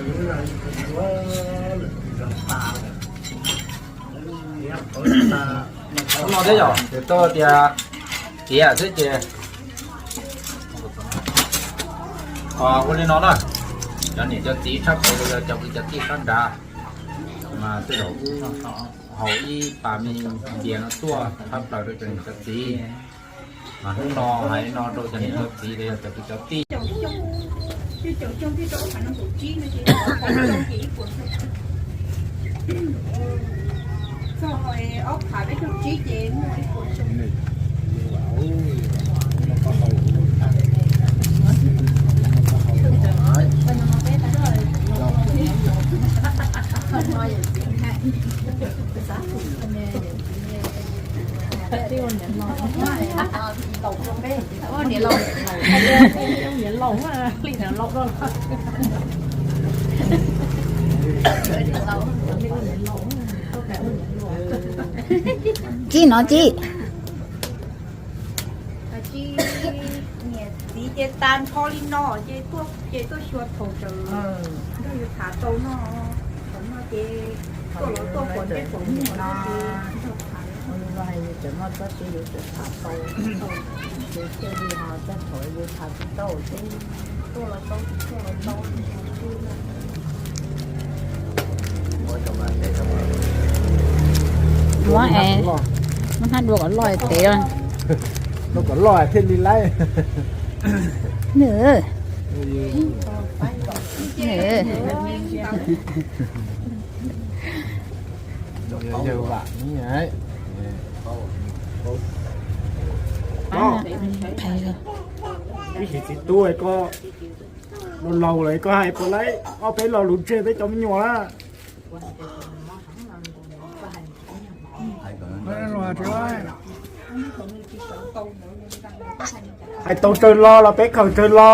No thiab yog ces tau tias tiav xwb ces ua li no na, cov niam cov txiv tshaj plaws los yog cov kwv cov tij sab nrad mas tej zaum wb haus ib pas me npias no tuaj tshaj plaws rau cov niam cov txiv. Mas hnub no hais no rau cov niam cov txiv los yog cov kwv cov tij. Tsis no tsis niam txiv ces tag nrho li no ces tuaj ces tuaj xyuas thaum tsawg nrog yus tham tau no, thaum no ces tuaj los tuaj pom ntsej pom muag no ces nrog tham. Yus tseem muaj txoj kev yus tseem tham tau, ces thiaj li ho txog thaum yus tham tsis tau ces tuaj los tau, tuaj los tau. Muab es, muab hnab dua kom loj tev. Dua kom loj thiaj li laib. Nws, nws, yawg vam ne. Ib sim txiv tub ko, laus laus lawm koj hais puas laib ob peb lo lus ntseg peb cov me nyuam na. Hais tau tsawg lo los peb khaws tsawg lo.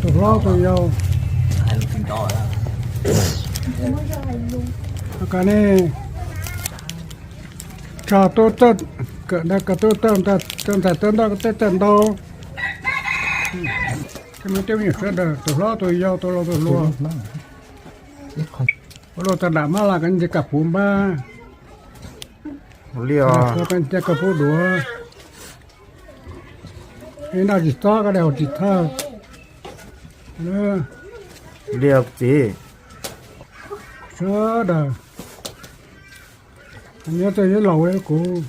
Tus hlob tus yau, ka ne, tso tuaj, ka tuaj tawm ntawm tej tawm ntau. Tej me tub me nyuam sawv daws, tus hlob tus yau, tus laus tus hluas, ua luaj tag nram mab las, koj nce koj puv npab, koj nce koj puv duav. Ib noj tsis txob koj dej haus tsis thawj. Li txiv, sawv daws, nyob tej yog laus li kuv.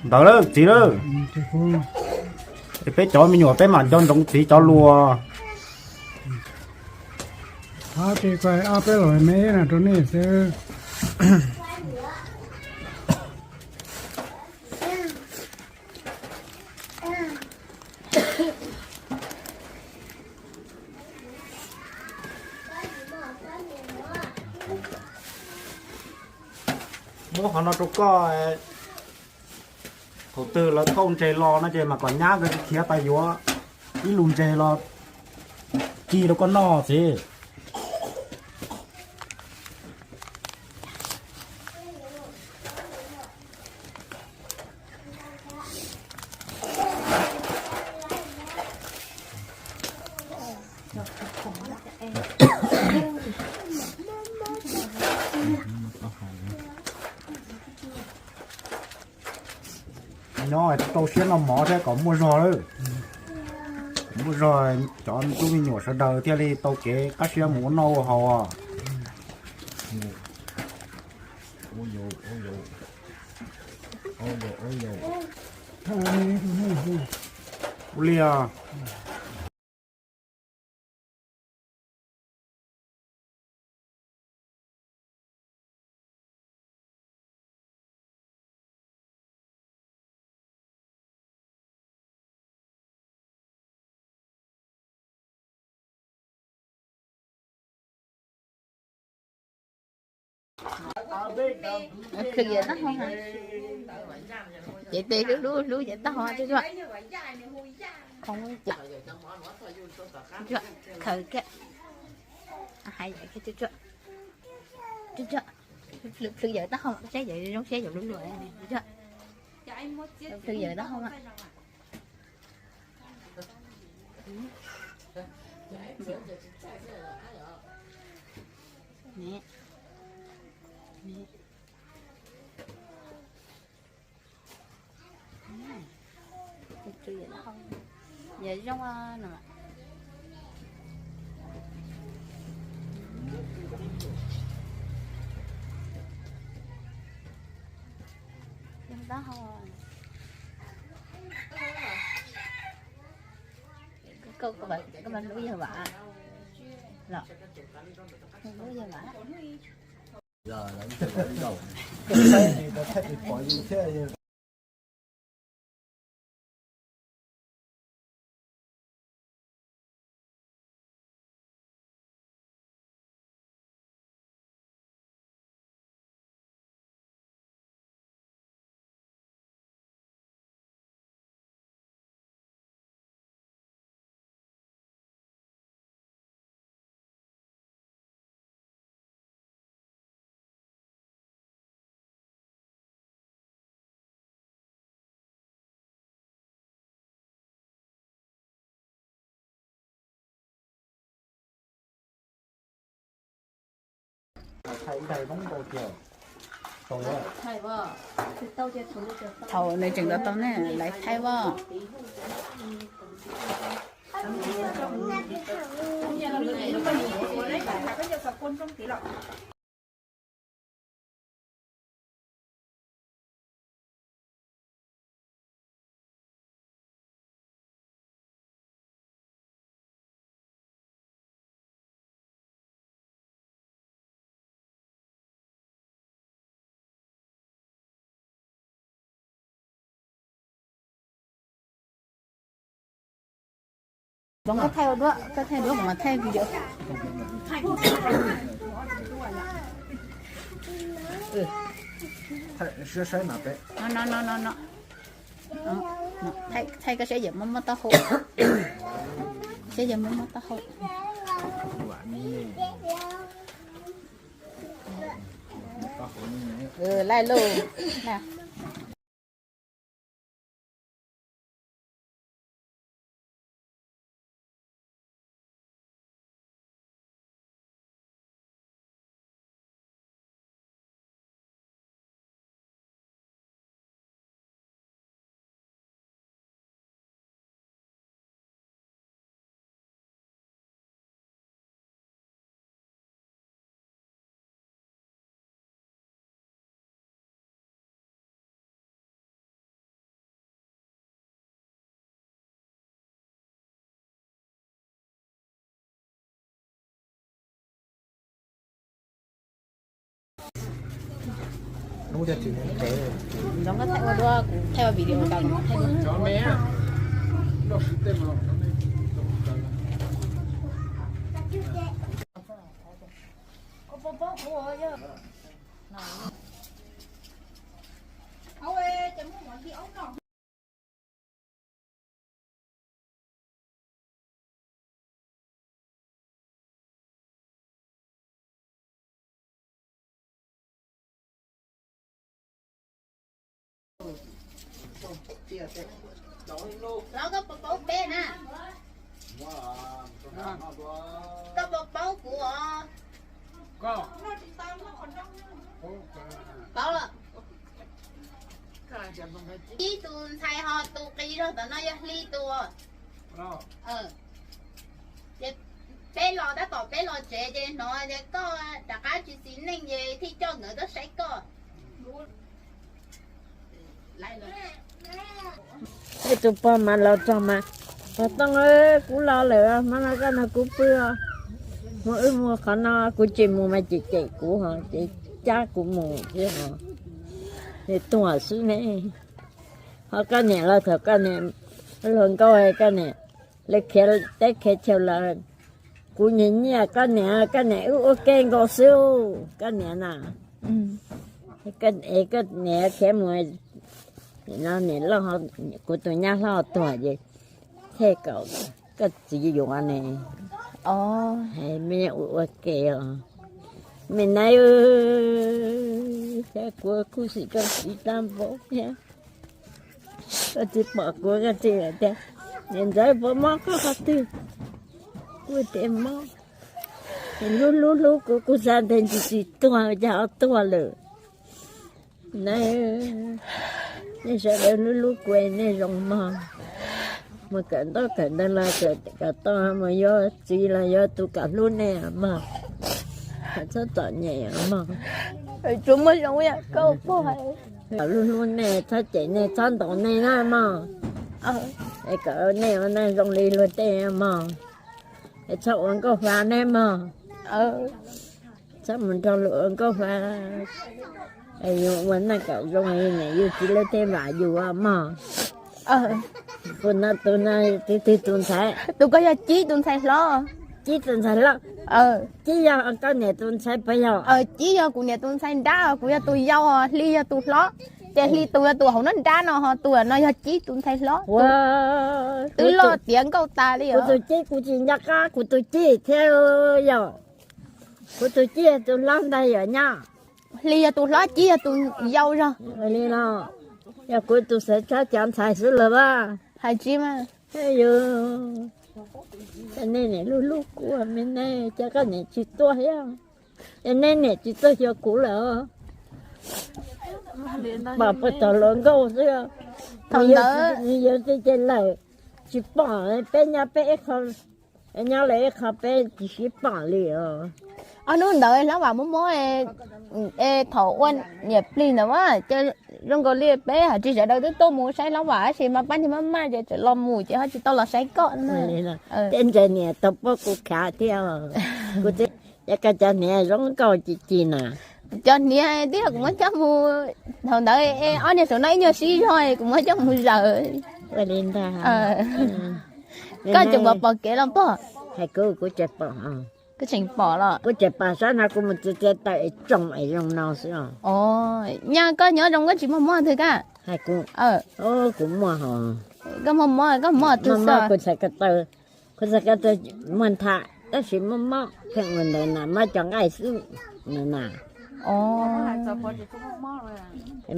Ntawd lawm txiv lawm, peb cov me nyuam peb mam nco ntsoov txiv cov lus. Ob peb los me na rau nej xwb. Muab qhov no rau koj, thaum twg lawv thauj ntses los no ces mas kom nyab nkawd khiav pais yuav ib lub ntses los ci rau koj noj xwb. Nyob tau siab noj mov thiab kom muaj zog lawm. Muaj zog cov tub me nyuam sawv daws thiaj li tau kev qab siab mus ua noj ua haus. Ua li os. Khwv yam tab ho, ces tes hlub hlub hlub yam tab ho tsuag tsuag, khaws kiag, hais yam kiag tsuag tsuag. Plhws yawm taub hau, saib yawm zoo, saib yawm luag luag. Plhws yawm taub hau. Yawm zoo no. Zoo taub hau. Koj, koj mas hlub yawg Vam los? Hlub yawg Vam. Thaum nws tseem tau tau ne, lawv thaij os. Zoo koj thaij ua dua, koj thaij dua kuv mam thaij video. No no no no no. Thaij koj saib yawm muaj muaj taub hau. Saib yawm muaj muaj taub hau. Laij lauj. Ntxoov koj thaij ua dua, kuv thaij ua video tas kuv thaij dua. Los koj puas paub peb na? Koj puas paub kuv os? Paub lawm. Ib tus ntxhais ho tus qis zog tom no yog Hli tus. Ces peb los tab tom peb los tsev ces hnov tias koj rov qab tsis txiv neej ces thiaj coj nkawd tuaj saib koj. Ib tus pog mas los txog mas, pog Tooj, kuv los lawm, hmo no koj nrog kub pw os. Mus wb mus qhov no, kuv tsis mus mas cem cem kuv ho ces cab kuv mus thiab ho. Nws tuag xwb ne. Ho koj niam los thaum koj niam hluas nkauj, koj niam lawv khiav teb khiav chaw los kuv nyiam nyiam koj niam, koj niam wb ua ke nkaus xwb, koj niam na. Koj niam khiav mus no, niam loj, kuv tus nyab hlob tuag ces thiaj kom koj txiv yuav ne. Me ua ua ke os. Me nab, cas kuv khuv xim koj txiv tag npaum thiab. Koj txiv pom kuv koj txiv tias, niam ntxawm puas mob koj qhov twg? Kuv tias mob. Hlub hlub hlub kuv, kuv xav tias ntsis tsis tuag cas ho tuag lawm. Nab, nej sawv daws hlub hlub kuv, nej zoo mog. Mus kawm ntaub kawm ntawv los kawm kom tau, mus yuav txiv los yuav tus kom hlub nej mog. Txhob txom nyem mog. Kom hlub hlub nej, txhob cem nej, txhob ntaus nej na mog. Es kom nej ua neej zoo li luag tej mog. Es txhob ua nkauj hla nej mog. Txhob mus nrog luag ua nkauj hla. Yus ua neej kom zoo li niam yus txiv lawv tej vam yus mog. Tus no, tus no, twg tus ntxhais? Tus ko yog Cib tus ntxhais hlob. Cib tus ntxhais hlob. Cib yog koj niam tus ntxhais puas yog? Cib yog kuv niam tus ntxhais nrab, kuv yog tus yau, Hli yog tus hlob. Ces Hli tus yog tus hauv nruab nrab no, ho tus no yog Cib tus ntxhais hlob. Twb loj tiav nkauj tas li. Kuv tus Cib kuv tsis nco qab kuv tus Cib thiab yom. Kuv tus Cib yog tus hlob ntag yom nyab. Hli yog tus hlob, Cib yog tus yau zog. Li no, yog kuv tus xav txhab cov ntxhais xwb los as. Hais tsis mas. Yus, nej niam hlub hlub kuv me nab, cas koj niam tsis tuaj thiab? Ces nej niam tsis tuaj xyuas kuv lawm. Pom puag thaum hluas nkauj xwb. Thaum ntawd yus txij ces lawm, tsis pom, peb nyob peb ib qho, nyob lawm ib qho peb tsis sib pom li os. Ob hnub ntawd Hlob Vam mob mob, es thaum ua niam plig ntawd mas ces zoo nkaus li peb hais tias sawv daws twb tuaj mus saib Hlob Vam tab sis mas pab niag maj maj ces tseem los mus ces ho tsis tau los saib koj na. Tej ntawd niam tau pab kuv khav thiab. Kuv twb, yog koj cov hniav zoo nkauj ci ci na. Cov hniav twb yog kuv muab coj mus, thaum ntawd ob niag saum no ib nyuag sib zog kuv muab coj mus zaws. Ua li ntag. Koj tseem pom pom kev los pog? Hais kuv, kuv tseem pom. Koj tseem pom los? Kuv tseem pom sab no kuv mus txiav txiav taws es tsoo es zoo no xwb os. Nyaj koj nyob zoo koj tsis muaj mob twg kab? Hais kuv, kuv muaj hos. Koj muaj mob, koj muaj twg xwb? Kuv txhais ko taw, kuv txhais ko taw muaj ntha, tab sis muaj mob pheej ua ntawd na, mob cov nqaij xwb na.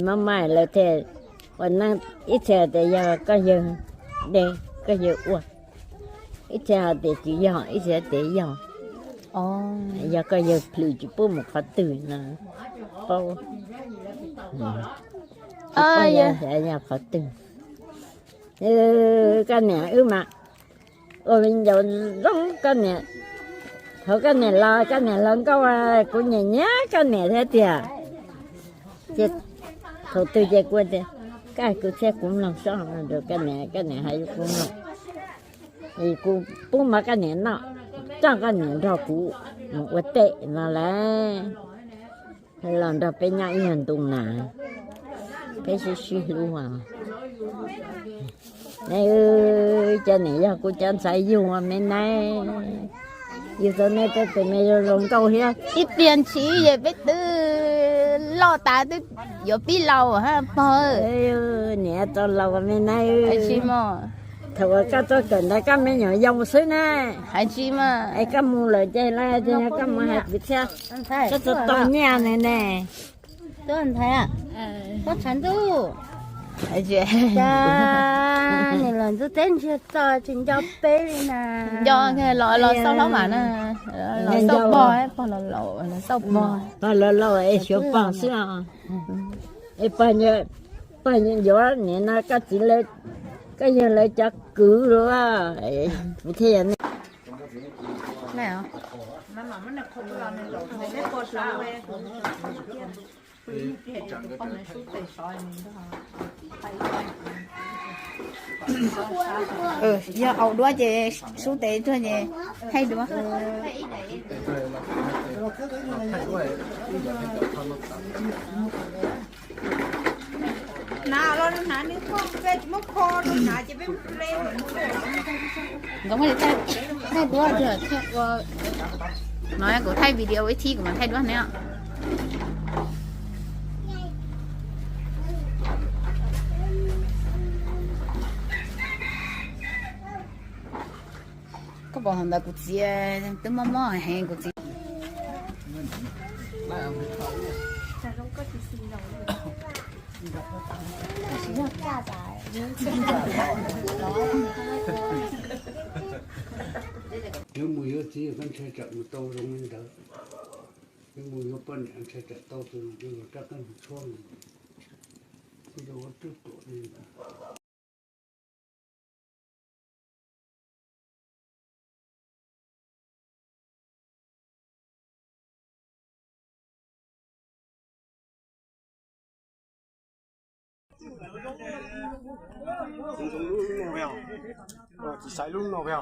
Mob mob lawv thiaj ua neeb, ib txhia tias yog koj yawg de, koj yawg ua, ib txhia hais tias tsis yog, ib txhia tias yog. Yog koj yawg plhws tsis pub mus qhov twg no, paub. Yog qhov twg. Koj niam wb mas ua viv ncaus zoo koj niam. Thaum koj niam los, koj niam hluas nkauj, kuv nyiam nyiam koj niam thiab tiag. Ces thaum twg ces kuv tias, koj, kuv thiab kuv mloog soj rau koj niam, koj niam hais kuv mloog. Es kuv pub mov koj niam noj, coj koj niam nrog kuv mus ua teb no lawm. Los nrog peb nyob ib nyuag ntu na, peb sib sib hlub. Cov niam yog kuv cov ntxhais yug me nab, yug tau nej tej tus me zoo zoo nkauj thiab. Ib pliag ntshis ces peb twb loj tas twb yuav pib laus pog. Niam tau laus me nab. Thaum uas koj txoj kawm ntawd koj me nyuam yau xwb ne. Hais tsis mas, es koj mus lawm ces lawv tias koj mus hais kwv txhiaj, koj txog tau nyiaj ne ne. Niam los ntxub teb ntsiag to tsis nco peb li na. Nco los xauj hlob mas na, los xauj pog, pog los laus los xauj pog. Pog los laus es xyuas pog xwb os. Es pog, pog yuav niam no koj txiv, koj yawg lawv cov kwv lawm, kuv thiaj yog nej. Yog haus duab ces sub tes tuag ces thaij duab. Nkawd muab thaij duab, no kuv thaij video ib thib kuv mam thaij duab ne. Koj pom ntawd kuv txiv twb mob mob heev kuv txiv. Yuav mus yuav txiv, koj ntshai tsam mus tau zoo li ntawd. Yuav mus yuav poj niam ntshai tsam tau tus los rab qeej tshuab, ua twb tuam li ntawd. Tsis xaiv lub no.